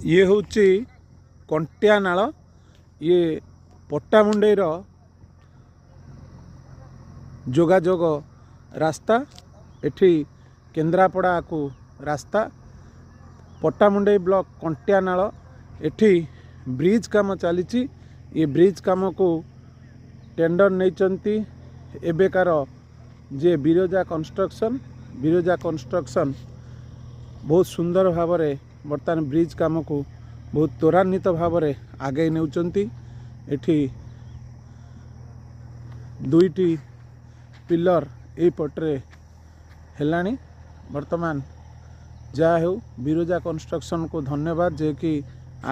ଇଏ ହେଉଛି କଣ୍ଟିଆନାଳ। ଇଏ ପଟ୍ଟାମୁଣ୍ଡେଇର ଯୋଗାଯୋଗ ରାସ୍ତା। ଏଠି କେନ୍ଦ୍ରାପଡ଼ାକୁ ରାସ୍ତା। ପଟ୍ଟାମୁଣ୍ଡେଇ ବ୍ଲକ କଣ୍ଟିଆନାଳ। ଏଠି ବ୍ରିଜ୍ କାମ ଚାଲିଛି। ଏ ବ୍ରିଜ୍ କାମକୁ ଟେଣ୍ଡର ନେଇଛନ୍ତି ଏବେକାର ଯିଏ ବିରଜା କନଷ୍ଟ୍ରକ୍ସନ୍। ବିରଜା କନଷ୍ଟ୍ରକ୍ସନ୍ ବହୁତ ସୁନ୍ଦର ଭାବରେ ବର୍ତ୍ତମାନ ବ୍ରିଜ୍ କାମକୁ ବହୁତ ତ୍ୱରାନ୍ୱିତ ଭାବରେ ଆଗେଇ ନେଉଛନ୍ତି। ଏଠି ଦୁଇଟି ପିଲର ଏଇ ପଟରେ ହେଲାଣି ବର୍ତ୍ତମାନ। ଯାହା ହେଉ, ବିରଜା କନଷ୍ଟ୍ରକ୍ସନ୍କୁ ଧନ୍ୟବାଦ ଯେ କି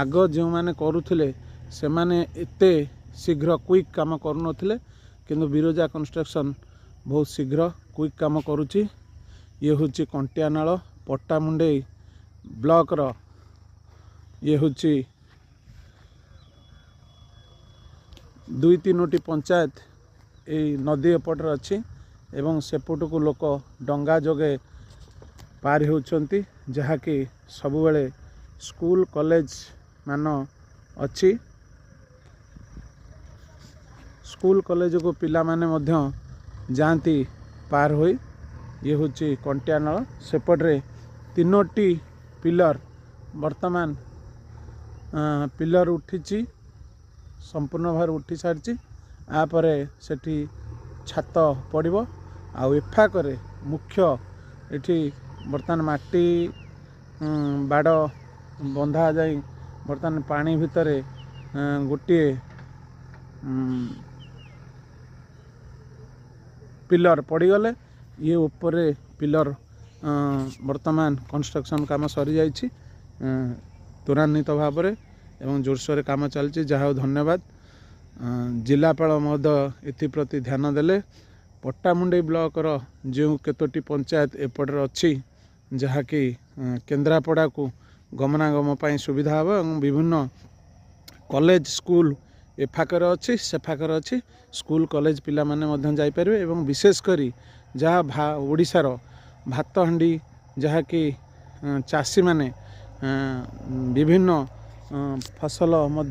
ଆଗ ଯେଉଁମାନେ କରୁଥିଲେ, ସେମାନେ ଏତେ ଶୀଘ୍ର କୁଇକ୍ କାମ କରୁନଥିଲେ, କିନ୍ତୁ ବିରଜା କନଷ୍ଟ୍ରକ୍ସନ୍ ବହୁତ ଶୀଘ୍ର କୁଇକ୍ କାମ କରୁଛି। ଇଏ ହେଉଛି କଣ୍ଟିଆନାଳ, ପଟ୍ଟାମୁଣ୍ଡେଇ ବ୍ଲକର। ଇଏ ହେଉଛି ଦୁଇ ତିନୋଟି ପଞ୍ଚାୟତ ଏଇ ନଦୀ ଏପଟରେ ଅଛି ଏବଂ ସେପଟକୁ ଲୋକ ଡଙ୍ଗା ଯୋଗେ ପାର ହେଉଛନ୍ତି, ଯାହାକି ସବୁବେଳେ ସ୍କୁଲ କଲେଜ ମାନ ଅଛି। ସ୍କୁଲ କଲେଜକୁ ପିଲାମାନେ ମଧ୍ୟ ଯାଆନ୍ତି ପାର ହୋଇ। ଇଏ ହେଉଛି କଣ୍ଟିଆନାଳ। ସେପଟରେ ତିନୋଟି ପିଲର ବର୍ତ୍ତମାନ ପିଲର ଉଠିଛି, ସମ୍ପୂର୍ଣ୍ଣ ଭାବରେ ଉଠି ସାରିଛି। ୟାପରେ ସେଠି ଛାତ ପଡ଼ିବ। ଆଉ ଏଫାକରେ ମୁଖ୍ୟ ଏଠି ବର୍ତ୍ତମାନ ମାଟି ବାଡ଼ ବନ୍ଧା ଯାଇ ବର୍ତ୍ତମାନ ପାଣି ଭିତରେ ଗୋଟିଏ ପିଲର ପଡ଼ିଗଲେ ଇଏ ଉପରେ ପିଲର ବର୍ତ୍ତମାନ କନଷ୍ଟ୍ରକ୍ସନ୍ କାମ ସରିଯାଇଛି ତ୍ୱରାନ୍ୱିତ ଭାବରେ ଏବଂ ଜୋରସୋରରେ କାମ ଚାଲିଛି। ଯାହା ହଉ, ଧନ୍ୟବାଦ। ଜିଲ୍ଲାପାଳ ମହୋଦୟ ଏଥିପ୍ରତି ଧ୍ୟାନ ଦେଲେ। ପଟ୍ଟାମୁଣ୍ଡେଇ ବ୍ଲକର ଯେଉଁ କେତୋଟି ପଞ୍ଚାୟତ ଏପଟରେ ଅଛି, ଯାହାକି କେନ୍ଦ୍ରାପଡ଼ାକୁ ଗମନାଗମନ ପାଇଁ ସୁବିଧା ହେବ ଏବଂ ବିଭିନ୍ନ କଲେଜ ସ୍କୁଲ ଏଫାକରେ ଅଛି, ସେଫାକରେ ଅଛି, ସ୍କୁଲ କଲେଜ ପିଲାମାନେ ମଧ୍ୟ ଯାଇପାରିବେ। ଏବଂ ବିଶେଷ କରି ଯାହା ଓଡ଼ିଶାର ଭାତ ହାଣ୍ଡି, ଯାହାକି ଚାଷୀମାନେ ବିଭିନ୍ନ ଫସଲ ମଧ୍ୟ